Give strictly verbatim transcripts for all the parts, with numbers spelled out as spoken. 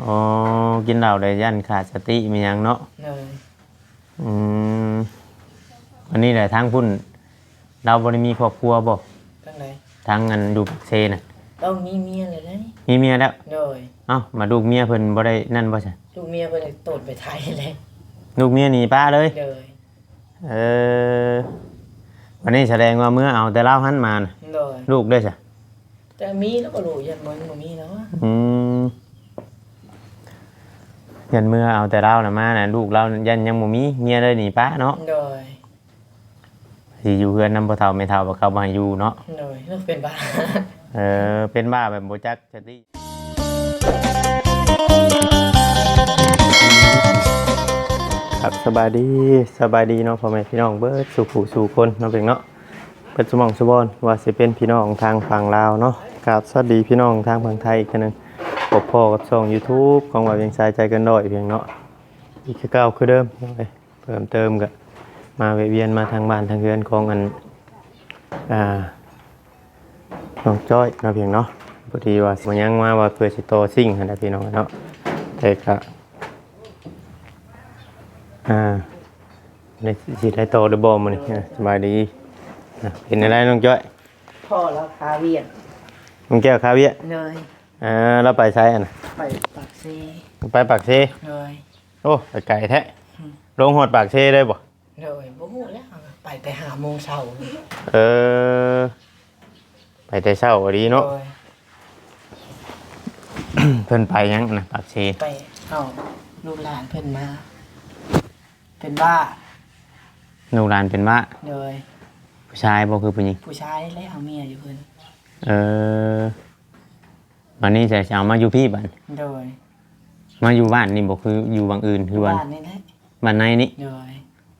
อ๋อ กินเหล้าได้ย่านขาดสติมีหยังเนาะ โดย อืม อันนี้แหละทางพุ้น ลาวบ่ได้มีครอบครัวบ่ ทางใด ทางอันอยู่ปากเซน่ะ ลาวมีเมียแล้วเด้ มีเมียแล้ว โดย เอ้า มาลูกเมียเพิ่นบ่ได้นั่นบ่ซะ ลูกเมียเพิ่นโตดไปไทยเลย ลูกเมียหนีป้าเลย โดย เออ วันนี้แสดงว่าเมือเอาแต่ลาวหั้นมาน่ะ โดย ลูกเด้ซะ แต่มีแล้วบ่รู้ ย่านบ่ บ่มีแล้ววะ อืม ย่านเมือเอาแต่ลาวน่ะมาน่ะ ลูกลาวย่านยังบ่มี เมียเลยหนีป้าเนาะ โดย สิอยู่เฮือนนำพ่อเฒ่าแม่เฒ่า บ่เขาบ่ให้อยู่เนาะ โดย เลิกเป็นบ้า เออ เป็นบ้าแบบบ่จักสติ ครับ สบายดี สบายดีเนาะ พ่อแม่พี่น้องเบิดสู่ผู้สู่คนเนาะเพียงเนาะ เบิดสู่หม่องสู่บ่อน ว่าสิเป็นพี่น้องทางฝั่งลาวเนาะ ครับ สวัสดีพี่น้องทางฝั่งไทยอีกเทื่อหนึ่ง พบพ้อกับช่อง YouTube ของบ่าวเวียงชายใจเกินร้อยเพียงเนาะ อีกคือเก่าคือเดิม เพิ่มเติมก็มาแวะเวียนมาทางบ้านทางเฮือนของอัน อ่า น้องจ้อยเนาะเพียงเนาะ พอดีว่ามายังมาว่าเพื่อสิต่อซิ่งหั้นนะพี่น้องเนาะ แต่ก็ อ่า ได้สิได้ต่อหรือบ่มื้อนี้ อ่า สบายดี อ่า เป็นอะไรน้องจ้อย พ่อลาวคาเวียด น้องแก้วคาเวียด โดย อ่า ลาวไปไสอะน่ะ ไปปากเซ ไปปากเซ โดย โอ้ ไปไกลแท้ อืม ลงฮอดปากเซเลยบ่ โดย บ่ฮู้แล้ว ไปแต่ห้าโมงเช้า เออ ไปแต่เช้าอีหลีเนาะ โดย เพิ่นไปหยังนะปากเซ ไปเอาลูกหลานเพิ่นมา เป็นบ้า ลูกหลานเป็นบ้า โดย ผู้ชายบ่คือผู้หญิง ผู้ชายแล้วเอาเมียอยู่เพิ่น เออ บัดนี้จะเอามาอยู่พี้บัด โดย มาอยู่บ้านนี่บ่คืออยู่บ้านอื่นคือบ้าน บ้านนี่แหละ บ้านในนี่ โดย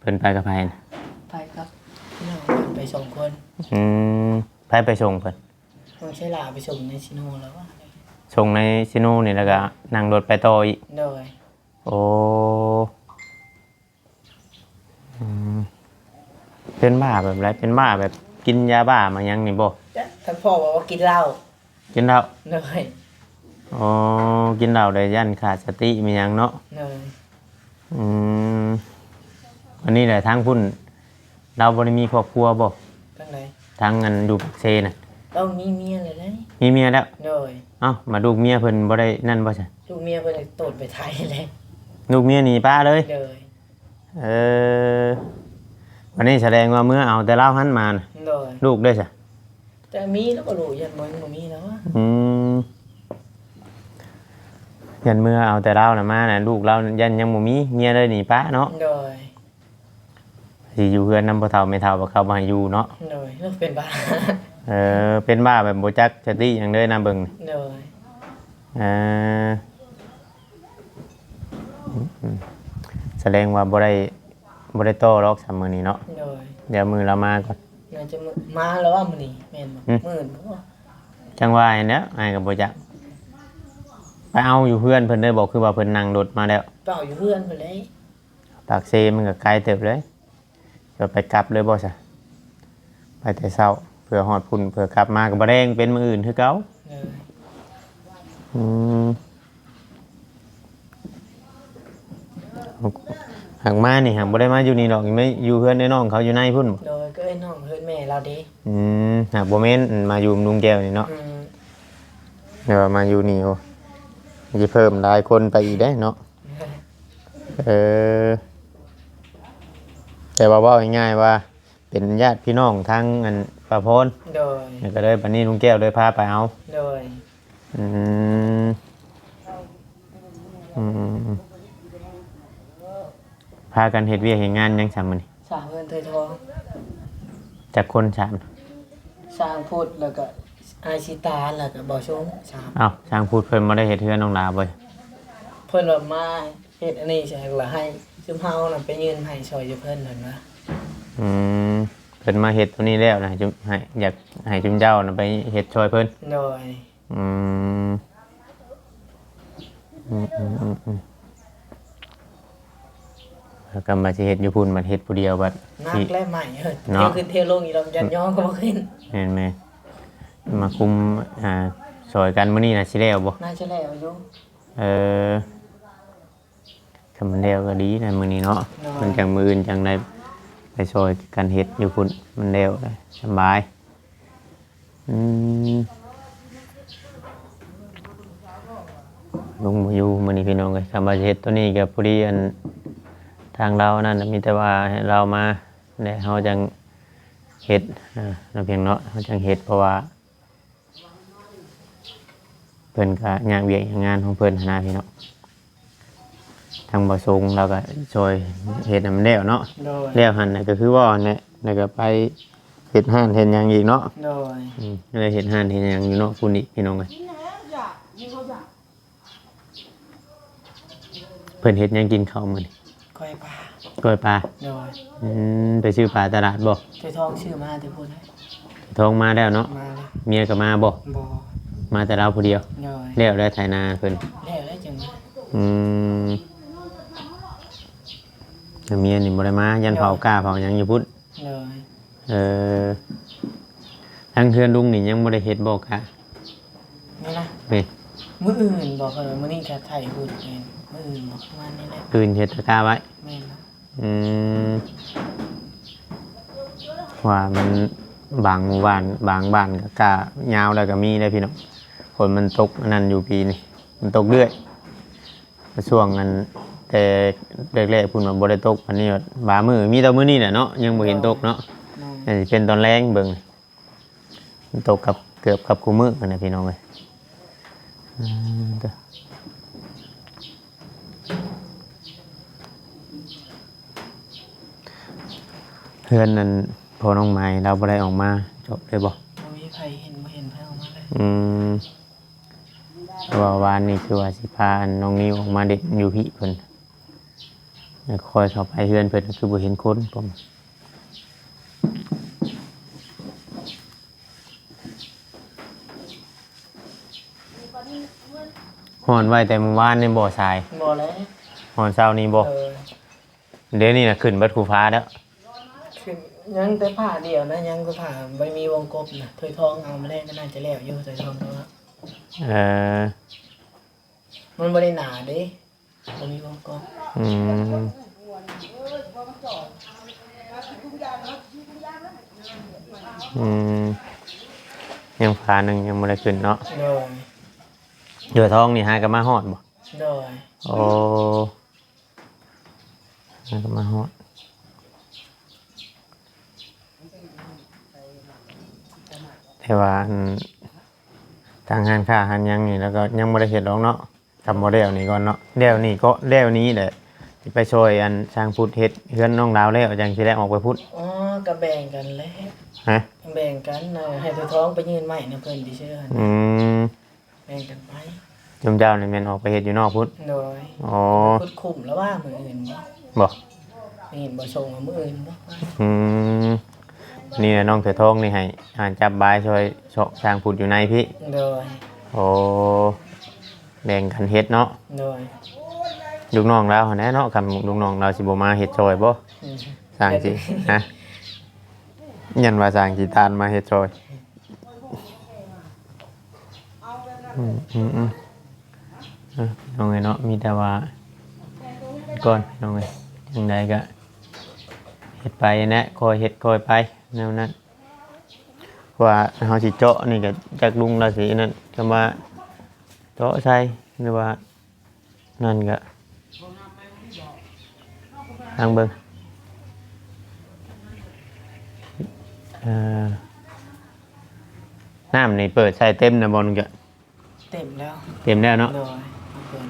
เพิ่นไปกับไผน่ะ ไปกับน้องเพิ่นไปสองคน อืม ไผไปส่งเพิ่น น้องใช้ลาไปส่งในซิโนแล้ววะ ส่งในซิโนนี่แล้วก็นั่งรถไปต่ออีก โดย โอ้ อืม เป็นบ้าแบบไร เป็นบ้าแบบกินยาบ้ามาหยังนี่บ่ จ้ะ ท่านพ่อบอกว่ากินเหล้า กินเหล้า โดย อ๋อ กินเหล้าได้ย่านขาดสติมีหยังเนาะ โดย อืม อันนี้แหละทางพุ้น ลาวบ่ได้มีครอบครัวบ่ ทางใด ทางอันอยู่ปากเซน่ะ ลาวมีเมียแล้วเด้ มีเมียแล้ว โดย เอ้า มาลูกเมียเพิ่นบ่ได้นั่นบ่ซะ ลูกเมียเพิ่นโตดไปไทยเลย ลูกเมียหนีป้าเลย โดย เออ วันนี้แสดงว่าเมือเอาแต่ลาวหั้นมาน่ะ โดย ลูกเด้ซะ แต่มีแล้วบ่รู้ ย่านบ่ บ่มีแล้ววะ อืม ย่านเมือเอาแต่ลาวน่ะมาน่ะ ลูกลาวย่านยังบ่มี เมียเลยหนีป้าเนาะ โดย สิอยู่เฮือนนำพ่อเฒ่าแม่เฒ่า บ่เขาบ่ให้อยู่เนาะ โดย เลิกเป็นบ้า เออ เป็นบ้าแบบบ่จักสติหยังเลยนะเบิ่ง โดย เออ อืม แสดงว่าบ่ได้ บ่ได้ต่อดอกสามมื้อนี้เนาะ โดย เดี๋ยวมื้อละมาก่อน น่าจะมื้อ มาแล้วว่ามื้อนี้ แม่นบ่ อืม มื้อบ่ จังว่าหั้นแหล้ว อ้ายก็บ่จัก ไปเอาอยู่เฮือนเพิ่นเด้บ่ คือว่าเพิ่นนั่งรถมาแล้ว ไปเอาอยู่เฮือนเพิ่นเลย ปากเซมันก็ไกลเติบเลย จะไปกลับเลยบ่ซะ ไปแต่เช้า เพื่อฮอดพุ้น เพื่อกลับมาก็บ่แดง เป็นมื้ออื่นคือเก่า เออ อืม หากมานี่ หากบ่ได้มาอยู่นี่ดอก มาอยู่เฮือนไอ้น้องเขาอยู่ในพุ้นบ่ โดย ก็ไอ้น้องเฮือนแม่ลาวเด้ อืม หากบ่แม่นมาอยู่ลุงแก้วนี่เนาะ อืม แต่ว่ามาอยู่นี่ โอ้ สิเพิ่มหลายคนไปอีกเด้เนาะ เออ แต่ว่าเว้าง่ายๆว่า เป็นญาติพี่น้องทางอันป้าพร โดย นี่ก็เลยบัดนี้ลุงแก้วเลยพาไปเอา โดย อืม อืม พากันเฮ็ดเวียกเฮ็ดงานหยังซะมื้อนี้ สร้างเฮือนไถ่ทอง จักคนสาม สร้างพุทธ แล้วก็อ้ายสิตา แล้วก็บ่าวชง สาม อ้าว สร้างพุทธเพิ่นบ่ได้เฮ็ดเฮือนน้องหลาบ่ เพิ่นว่ามาเฮ็ดอันนี้ใช่ละ ให้ซุมเฮาน่ะไปยื่นให้ช่อยอยู่เพิ่นนั่นนะ อืม เพิ่นมาเฮ็ดตัวนี้แล้วนะ จุม ให้ อยากให้จุมเจ้าน่ะไปเฮ็ดช่อยเพิ่น โดย อืม อืม อืม อืม อืม แล้วก็มาสิเฮ็ดอยู่พุ้น มาเฮ็ดผู้เดียวบัด หนัก สิ และใหม่ เฮ้ย เนาะ เที่ยวขึ้นเที่ยวลงอีหลอมยันย่อก็บ่ขึ้น แม่นแม่น มาคุม อ่า ช่อยกันมื้อนี้น่ะสิแล้วบ่ น่าจะแล้วอยู่ เออ คันมันแล้วก็ดีนะมื้อนี้เนาะ โดย มันจั่งมื้ออื่นจั่งได้ไปช่วยกันเฮ็ดอยู่พุ้น มันแล้วก็สำบาย อืม ลุงบ่อยู่มื้อนี้พี่น้องเอ้ย คันว่าสิเฮ็ดตัวนี้ก็พอดี อัน ทางลาวนั่นน่ะ มีแต่ว่าให้ลาวมา แล้วเฮาจั่งเฮ็ด อ่า เนาะเพียงเนาะ เฮาจั่งเฮ็ด เพราะว่า เพิ่นก็ยากเวียกยากงานของเพิ่นหั้นนะพี่น้อง ทางบ่าวสงลาวก็ช่วยเฮ็ดให้มันแล้วเนาะ โดย แล้วหั่นน่ะก็คือว่าหั่นแหละ แล้วก็ไปเฮ็ดร้านเฮ็ดหยังอีกเนาะ โดย อืม เลยเฮ็ดร้านเฮ็ดหยังอยู่เนาะพุ้นอีกพี่น้องเอ้ย เพิ่นเฮ็ดหยังกินข้าวมื้อนี้ ก้อยปลา ก้อยปลา โดย อืม ไปซื้อปลาตลาดบ่ เจ้าทองซื้อมาแต่พุ้นนะ เจ้าทองมาแล้วเนาะ มาแล้ว เมียก็มาบ่ บ่ มาแต่ลาวผู้เดียว โดย แล้วได้ไถนาเพิ่น แล้วแล้วจั่งมา อืม แล้วเมียนี่บ่ได้มา ย้านเผากล้าเผาหยังอยู่พุ้น โดย เออ ทางเฮือนลุงนี่ยังบ่ได้เฮ็ดบ่กะ นี่นะ นี่ มื้ออื่นบ่ เออ มื้อนี้ก็ไถพุ้นแม่น มื้ออื่นบ่ ประมาณนี้แหละ อื่นเฮ็ดตะกร้าไว้ แม่นนะ อืม ว่ามันบางหมู่บ้าน บางบ้านก็กล้ายาวแล้วก็มีเด้อพี่น้อง ฝนมันตกอันนั้นอยู่ปีนี้ มันตกเรื่อย ช่วงอันแต่แรกๆพุ้นว่าบ่ได้ตก อันนี้ว่าบามื้อ มีแต่มื้อนี้แหละเนาะ ยังบ่เห็นตกเนาะ แม่น น่าสิเป็นตอนแลงเบิ่ง มันตกกับ เกือบกับคู่มื้อหั้นนะพี่น้องเอ้ย อืม เด้อ เฮือนนั่น พ่อน้องไม้ลาวบ่ได้ออกมา จบเลยบ่ บ่มีไผเห็น บ่เห็นไผออกมาเลย อืม แต่ว่าวานนี้คือว่าสิพาอันน้องนิวออกมาเล่นอยู่พี้เพิ่น แล้วค่อยเข้าไปเฮือนเพิ่น คือบ่เห็นคนผม ฮ้อนไว้แต่มื้อวานนี่บ่สาย บ่แล้ว ฮ้อนเช้านี้บ่ เออ เดี๋ยวนี้น่ะขึ้นเบิดคู่ฟ้าแล้ว ขึ้น ยังแต่ผ้าเดียวนะ ยังแต่ผ้าบ่มีวงกบนะ ถ้วยทองเอามาแลกก็น่าจะแล้วอยู่ ถ้วยทองก็ว่า เออ มันบ่ได้หนาเด้ บ่มีวงกบ อืม อืม ยังฟ้าหนึ่งยังบ่ได้ขึ้นเนาะ โดย ถ้วยทองนี่หาก็มาฮอดบ่ โดย โอ้ หาก็มาฮอด แต่ว่าอัน ทางร้านค้าร้านหยังนี่ แล้วก็ยังบ่ได้เฮ็ดดอกเนาะ ทำบ่แล้วนี่ก่อนเนาะ แล้วนี่ก็ แล้วนี้แหละ สิไปช่วยอันช่างพุทธเฮ็ดเฮือนน้องลาวแล้ว จั่งสิได้ออกไปพุ้น อ๋อ ก็แบ่งกันแหละ ฮะ แบ่งกันนะ ให้ถ้วยทองไปยื่นไม้นะเพิ่นซื่อๆ อืม แบ่งกันไป จุมเจ้านี่แม่นออกไปเฮ็ดอยู่นอกพุ้น โดย อ๋อ ขุดขุมแล้วว่ามื้ออื่นบ่ บ่ มื้ออื่นบ่ส่ง มื้ออื่นบ่ อืม นี่แหละน้องถ้วยทองนี่ให้ อ่า จับบายช่วยเซาะช่างพุทธอยู่ในพี้ โดย โอ้ แบ่งกันเฮ็ดเนาะ โดย ลูกน้องลาวหั้นแหละเนาะ คันลูกน้องลาวสิบ่มาเฮ็ดช่วยบ่ อืม ช่างสิ ฮะ ยันว่าช่างสิตานมาเฮ็ดช่วย อืม อืม อืม เออ พี่น้องเอ้ยเนาะ มีแต่ว่า ก่อน พี่น้องเอ้ย จั่งใดก็เฮ็ดไปแหละ ค่อยเฮ็ดค่อยไป แนวนั้น เพราะว่าเฮาสิเจาะนี่ก็จักลุงลาวสินั่น คำว่าเจาะใส่ หรือว่า นั่นก็ ทางเบิ่ง เอ่อ น้ำนี่เปิดใส่เต็มนะบ่ ลุงเจาะ เต็มแล้ว เต็มแล้วเนาะ โดย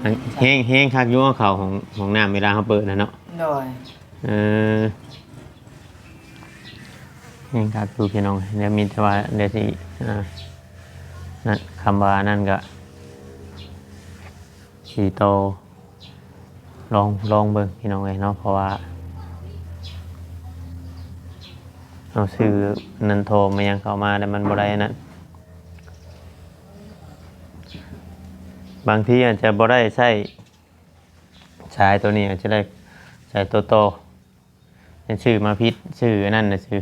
อัน แฮง แฮงคักอยู่ เข้าห้อง ห้องน้ำเวลาเฮาเปิดนะเนาะ โดย เออ แฮงคักอยู่พี่น้อง เดี๋ยวมีแต่ว่าเดี๋ยวสิ อ่า นั่น คำว่านั่นก็ สิต่อ ลอง ลองเบิ่งพี่น้องเอ้ยเนาะ เพราะว่า เอาซื้อนั่นโทรมายังเข้ามาแล้วมันบ่ได้นั่น บางทีอาจจะบ่ได้ใช้สายตัวนี้ อาจจะได้ใช้ตัวต่อ เป็นซื้อมาผิด ซื้ออันนั้นน่ะซื้อ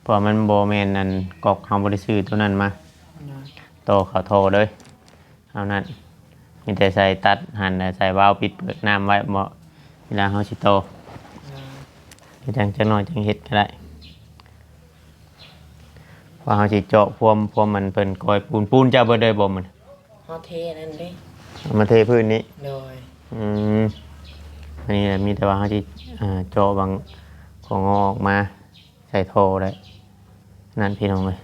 เพราะมันบ่แม่นอันก๊อก เฮาบ่ได้ซื้อตัวนั้นมา โดย ต่อเข้าท่อเลย เอานั่น มีแต่ใส่ตัดหั่นแล้วใส่วาล์วปิดเปิดน้ำไว้บ่ เวลาเฮาสิต่อ โดย จั่งจักหน่อยจั่งเฮ็ดก็ได้ ว่าเฮาสิเจาะพรม พรมมันเพิ่นก่อยปูน ปูนเจ้าเบิดเลยบ่มัน เฮาเทนั่นเด้ เอามาเทพื้นนี้ โดย อืม อันนี้แหละ มีแต่ว่าเฮาสิ อ่า เจาะบางของออกมา ใส่ท่อได้ นั่นพี่น้องเอ้ย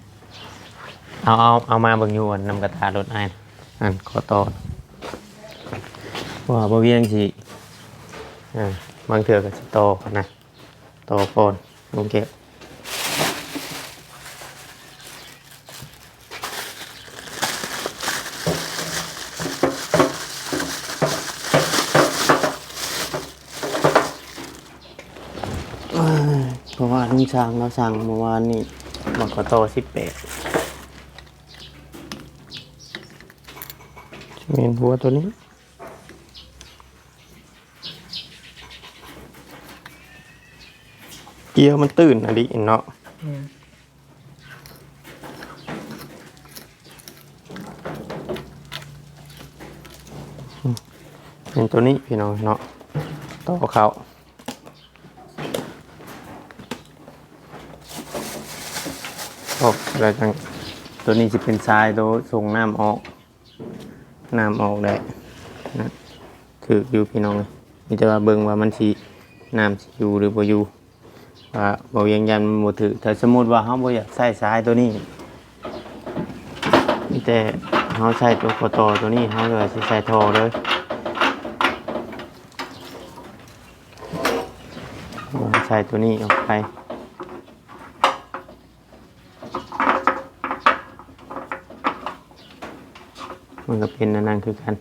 เอา เอา เอามาเบิ่งอยู่อันนำกระตารถอ้าย อันขอต่อ เพราะว่าบ่เวียงสิ อ่า บางเทื่อก็สิต่อนะ ต่อก่อน ลุงแก้ว เอ้ย เพราะว่าลุงช่างเราสั่งเมื่อวานนี้ บอกกระต่อสิบแปด แม่นหัวตัวนี้ เกียร์มันตื้นอะดิเนาะ อืม เป็นตัวนี้พี่น้องเนาะ ต่อเข้า ออกแล้วจั่ง ตัวนี้สิเป็นสายตัวส่งน้ำออก น้ำออกได้นะ ถืกอยู่พี่น้องเอ้ย มีแต่ว่าเบิ่งว่ามันสิ น้ำสิอยู่หรือบ่อยู่ ว่าบ่เวียงยันมันบ่ถืก ถ้าสมมุติว่าเฮาบ่อยากใช้สายตัวนี้ มีแต่เฮาใช้ตัวขอต่อตัวนี้ เฮาก็สิใส่ท่อเลย ใส่ตัวนี้ออกไป มันก็เป็นอันนั้นคือกัน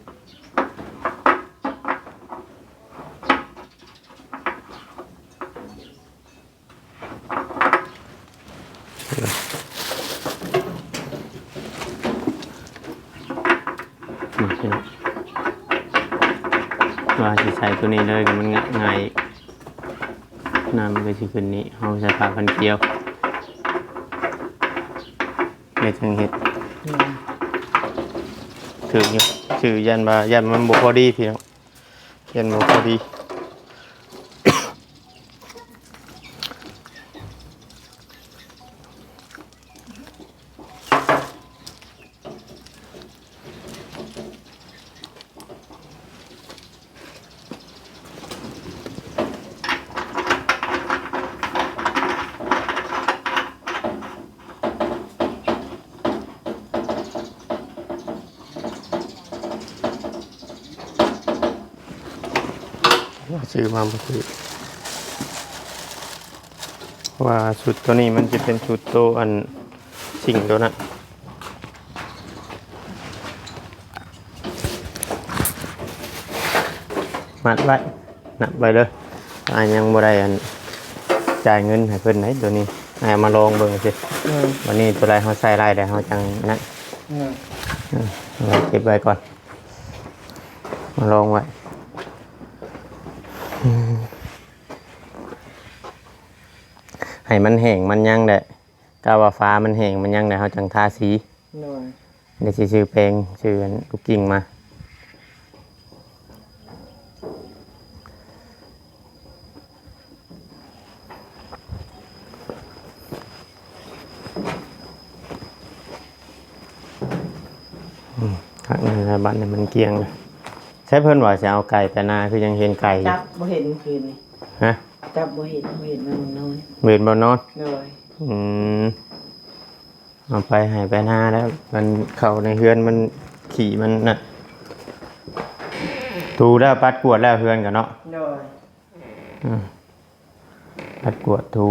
นี่พี่น้อง ว่าสิใส่ตัวนี้เลยก็มันง่าย ง่าย น้ำมันก็สิขึ้นนี่ เฮาใส่ผ้าพันเกลียว เฮ็ดจั่งเฮ็ด อืม ถืกอยู่ ถืกยันว่า ยันมันบ่พอดีพี่น้อง ยันบ่พอดี ซื้อมาบ่ถืก เพราะว่าชุดตัวนี้มันจะเป็นชุดโตอันสิ่งตัวนั้น มัดไว้ นับไว้เลย อ่า ยังบ่ได้อัน จ่ายเงินให้เพิ่นไหนตัวนี้ ให้เอามาลองเบิ่งสิ อืม วันนี้ตัวใดเฮาใส่ได้แล้วเฮาจั่งอันนั้น อืม อืม เอาไว้เก็บไว้ก่อน มาลองไว้ อืม ให้มันแห้งมันหยังแหละ กะว่าฟ้ามันแห้งมันหยังแหละ เฮาจั่งทาสี โดย เดี๋ยวสิซื้อแปรง ซื้ออันลูกกิ่งมา อืม ข้างในละบัดนี่มันเกลี้ยงเลย ใช่เพิ่นว่าสิเอาไก่ไปนา คือยังเห็นไก่อยู่ จับบ่เห็นคืนนี้ ฮะ จับบ่เห็น บ่เห็นมันนอน เห็นบ่นอน โดย อืม เอาไปให้ไปนาแล้ว มันเข้าในเฮือนมันขี้มันน่ะ ถูแล้วปัดกวาดแล้วเฮือนกันเนาะ โดย อืม ปัดกวาดถู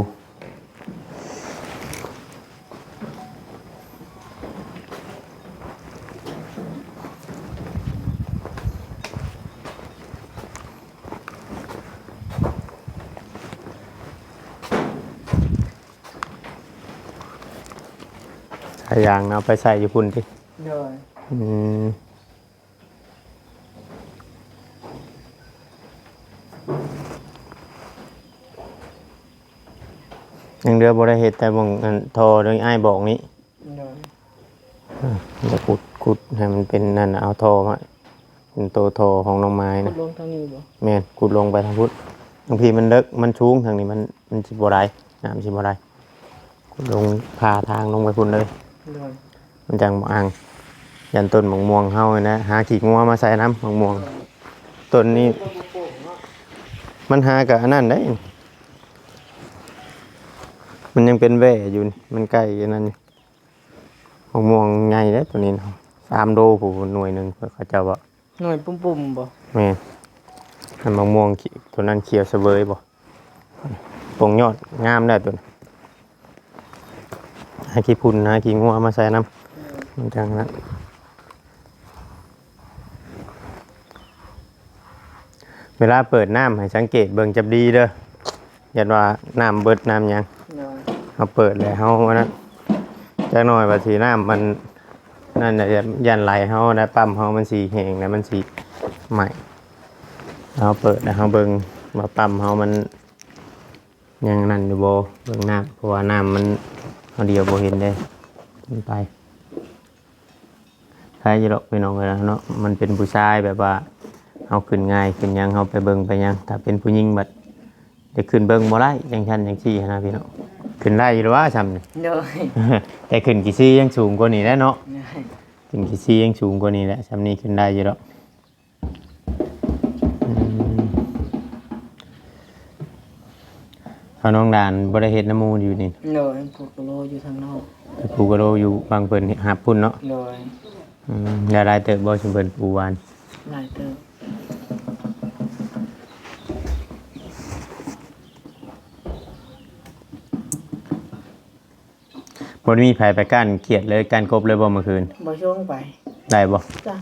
สายยางเนาะ ไปใส่อยู่พุ่นติ โดย อืม ยังเหลือบ่ได้เฮ็ดแต่หม่องอันท่อโดยอ้ายบอกนี้ โดย อ่า เดี๋ยวขุด ขุดให้มันเป็นนั่นน่ะ เอาท่อมา เป็นโตท่อของน้องไม้นะ ขุดลงทางนี้บ่ แม่น ขุดลงไปทางพุ้น บางทีมันเลิก มันสูง ทางนี้มัน มันสิบ่ได้ น้ำสิบ่ได้ ขุดลง พาทางลงไปพุ้นเลย โดย มันจั่งบ่อัง ยันต้นมะม่วงเฮานี่นะ หาขี้งัวมาใส่นำ มะม่วง ต้นนี้ มันหากะอันนั้นได้ มันยังเป็นแว่อยู่นี่ มันใกล้อันนั้นอยู่ มะม่วงใหญ่เด้ตัวนี้นะ สามโลผู้หน่วยหนึ่ง เขาเจ้าว่า หน่วยปุ่มๆบ่ แม่น อันมะม่วงขี- ตัวนั้นเขียวเสวยบ่ ปงยอดงามได้ตัวนั้น หาขี้ฝุ่น หาขี้งัวมาใส่นำ มันจั่งนั้น เวลาเปิดน้ำให้สังเกตเบิ่งจับดีเด้อ ยันว่าน้ำเบิดน้ำหยัง โดย เฮาเปิดแล้วเฮาอันนั้น จักหน่อยว่าสิน้ำมัน นั่นน่ะ ย่านไหลเฮานะ ปั๊มเฮามันสิแห้งแล้วมันสิไหม้ เฮาเปิดแล้วเฮาเบิ่งว่าปั๊มเฮามันยังนั่นอยู่บ่ เบิ่งน้ำ เพราะว่าน้ำมัน เฮาเดียวบ่เห็นเด้ มันไป ใครอยู่ดอกพี่น้องเอ้ยเนาะ มันเป็นผู้ชายแบบว่า เฮาขึ้นง่าย ขึ้นหยัง เฮาไปเบิ่งไปหยัง ถ้าเป็นผู้หญิงบัด ได้ขึ้นเบิ่งบ่ได้ จั่งซั่นจั่งซี่หั้นนะพี่น้อง ขึ้นได้อยู่หรือว่าซ่ำนี่ โดย แต่ขึ้นขี้ซี่ยังสูงกว่านี้แหละเนาะ โดย ขึ้นขี้ซี่ยังสูงกว่านี้แหละ ซ่ำนี่ขึ้นได้อยู่ดอก อืม เอาน้องดานบ่ได้เฮ็ดนำหมู่อยู่นี่ โดย ผูกกะโหลอยู่ทางนอก ผูกกะโหลอยู่บางเพิ่นหับพุ้นเนาะ โดย อืม ได้หลายเติบบ่ซุมเพิ่นปูวาน หลายเติบ บ่ได้มีไผไปก้านเขียดเลย ก้านกบเลยบ่เมื่อคืน บ่ช่วงไป ได้บ่ จ้ะ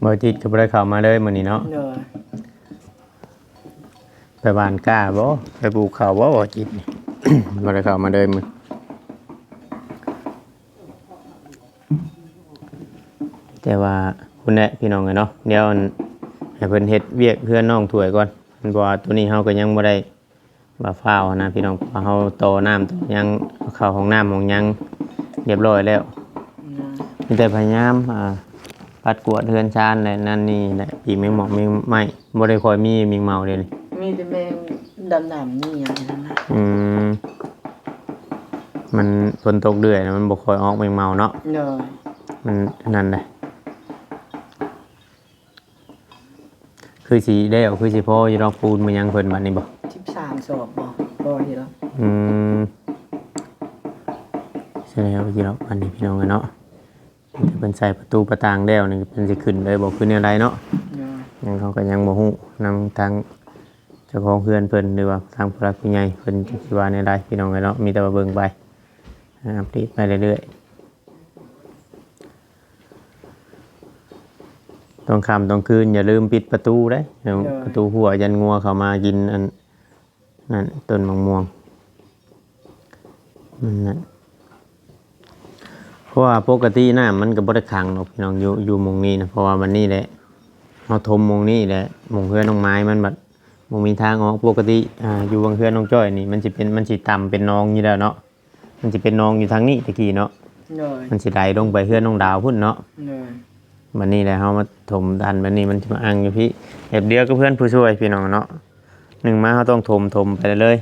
บ่จิตก็บ่ได้เข้ามาเลยมื้อนี้เนาะ โดย ไปหว่านกล้าบ่ ไปปลูกข้าวบ่ บ่จิตนี่ บ่ได้เข้ามาเลยมื้อ แต่ว่าพุ้นแหละพี่น้องเอ้ยเนาะ เดี๋ยวอัน ให้เพิ่นเฮ็ดเวียกเฮือนน้องถ้วยก่อน เพราะว่าตัวนี้เฮาก็ยังบ่ได้ ว่าฟ้าวนะพี่น้อง เพราะว่าเฮาต่อน้ำต่อหยัง เข้าห้องน้ำห้องหยังเรียบร้อยแล้ว นะ มีแต่พยายาม อ่า ปัดกวาดเฮือนชานและนั่นนี่แหละ ปีกแมงหมอกแมงไม้ บ่ได้ค่อยมีแมงเม่าเดี๋ยวนี้ มีแต่แมงดำๆ นี่อย่างนั้นนะ อืม มันฝนตกเรื่อยนะ มันบ่ค่อยออกแมงเม่าเนาะ โดย มันนั่นแหละ คือสิแล้ว คือสิพออยู่ดอก ปูนมายังเพิ่นบัดนี้บ่ สิบสามสอบบ่ พออยู่ดอก อืม สิแล้วอยู่ดอก อันนี้พี่น้องเอ้ยเนาะ เพิ่นใส่ประตูประต่างแล้วนี่ เพิ่นสิขึ้นเลยบ่ คือแนวใดเนาะ โดย ยังเขาก็ยังบ่ฮู้ นำทางเจ้าของเฮือนเพิ่น หรือว่าทางผู้หลักผู้ใหญ่เพิ่นสิว่าแนวใด พี่น้องเอ้ยเนาะ มีแต่ว่าเบิ่งไป อัปเดตไปเรื่อยๆ ตอนค่ำตอนคืนอย่าลืมปิดประตูเด้ เดี๋ยว โดย ประตูหัว ยันงัวเข้ามากินอัน นั่น ต้นมะม่วง มันนั่น เพราะว่าปกติน้ำมันก็บ่ได้ขังดอกพี่น้อง อยู่ อยู่หม่องนี้นะ เพราะว่าวันนี้แหละ เฮาถมหม่องนี้แหละ หม่องเฮือนน้องไม้มันบัดบ่มีทางออก ปกติ อ่า อยู่วังเฮือนน้องจ้อยนี่ มันสิเป็น มันสิต่ำเป็นหนองอยู่แล้วเนาะ มันสิเป็นหนองอยู่ทางนี้ตะกี้เนาะ โดย มันสิไหลลงไปเฮือนน้องดาวพุ้นเนาะ โดย บัดนี้แหละเฮามาถมดัน บัดนี้มันสิมาอังอยู่พี้ แบบเดียวกับเฮือนผู้ช่วยพี่น้องเนาะ หนึ่งมาเฮาต้องถม ถมไปเลย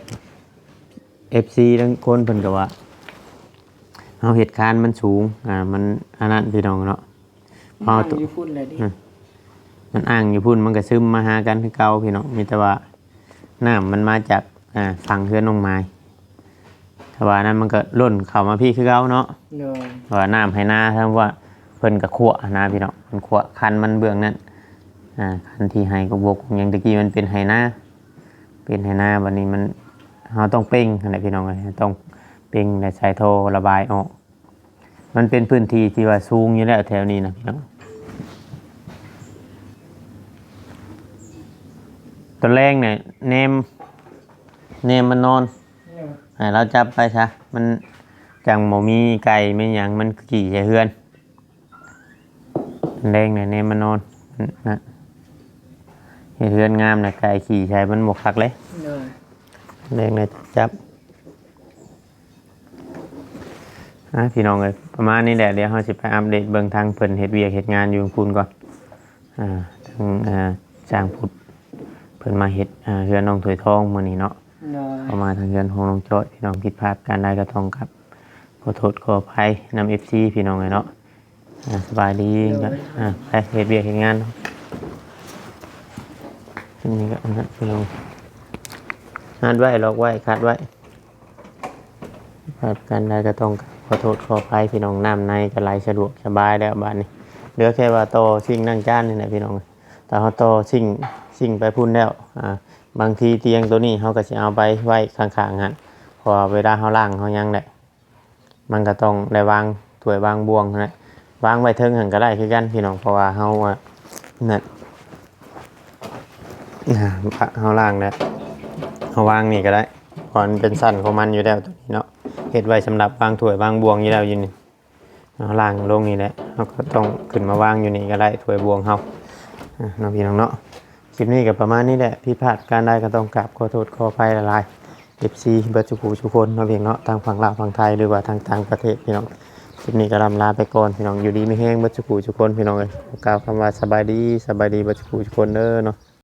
เอฟซี ทั้งคนเพิ่นก็ว่า เฮาเฮ็ดคานมันสูง อ่า มันอันนั้นพี่น้องเนาะ มันอังอยู่พุ้นแหละดิ อืม มันอังอยู่พุ้น มันก็ซึมมาหากันคือเก่าพี่น้อง มีแต่ว่าน้ำมันมาจาก อ่า ฝั่งเฮือนน้องไม้ ถ้าว่านั้นมันก็ล้นเข้ามาพี้คือเก่าเนาะ โดย เพราะว่าน้ำไหนา ถ้าว่าเพิ่นก็ขั่วนะพี่น้อง เพิ่นขั่วคันมันเบื้องนั้น อ่า คันที่ไหกกบกหยังตะกี้มันเป็นไหนา เป็นไหนา บัดนี้มัน เฮาต้องเป่งหั้นแหละพี่น้องเอ้ย ต้องเป่งและใส่ท่อระบายออก มันเป็นพื้นที่ที่ว่าสูงอยู่แล้วแถวนี้นะพี่น้อง ตอนแรกเนี่ยแนม แนมมันนอน โดย ให้เราจับไปซะ มันจั่งบ่มีไก่มีหยังมันขี่ใส่เฮือน ตอนแรกเนี่ยแนมมันนอน มันนะ เฮ็ดเฮือนงามนะ ไก่ขี่ใส่มันบ่คักเลย โดย แรงเลยจับ อ่ะพี่น้องเอ้ย ประมาณนี้แหละ เดี๋ยวเราสิไปอัปเดตเบิ่งทางเพิ่นเฮ็ดเวียกเฮ็ดงานอยู่คุณก่อน อ่า ทาง อ่า ช่างพุทธ เพิ่นมาเฮ็ด อ่า เฮือนน้องถ้วยทองมื้อนี้เนาะ โดย เข้ามาทางเฮือนของน้องจ้อย พี่น้องผิดพลาดการใดก็ต้องครับ ขอโทษขออภัยนำ เอฟซี พี่น้องเอ้ยเนาะ อ่า สบายดี โดย อ่า ไปเฮ็ดเวียกเฮ็ดงานเนาะ อันนี้ก็อันนั้นพี่น้อง หัดไว้ ล็อกไว้ คัดไว้ พลาดการใดก็ต้องขอโทษขออภัยพี่น้อง น้ำในก็ไหลสะดวกสบายแล้วบาดนี้ เหลือแค่ว่าต่อซิงค์ล้างจานนี่แหละพี่น้อง ถ้าเราต่อซิงค์ ซิงค์ไปพุ้นแล้ว อ่า บางทีเตียงตัวนี้เราก็สิเอาไปไว้ข้างๆหั่น เพราะว่าเวลาเราล้างเราหยังแหละ มันก็ต้องได้วางถ้วยวางบ่วงหั้นแหละ วางไว้เทิงหั่นก็ได้คือกันพี่น้อง เพราะว่าเรา อ่ะ นั่น อ่า เราล้างแล้ว เราวางนี่ก็ได้ เพราะมันเป็นชั้นของมันอยู่แล้วตัวนี้เนาะ เฮ็ดไว้สำหรับวางถ้วยวางบ่วงอยู่แล้วอยู่นี่ เราล้างลงนี่แหละ เราก็ต้องขึ้นมาวางอยู่นี่ก็ได้ ถ้วยบ่วงเรา อ่ะ เนาะพี่น้องเนาะ คลิปนี้ก็ประมาณนี้แหละ ผิดพลาดการใดก็ต้องกราบขอโทษขออภัยหลายๆ เอฟซี เบิดทุกผู้ทุกคนเนาะพี่น้องเนาะ ทางฝั่งลาวฝั่งไทย หรือว่าทางต่างประเทศพี่น้อง คลิปนี้ก็ล่ำลาไปก่อนพี่น้อง อยู่ดีมีแฮงเบิดทุกผู้ทุกคนพี่น้องเอ้ย กล่าวคำว่าสบายดี สบายดีเบิดทุกผู้ทุกคนเด้อเนาะ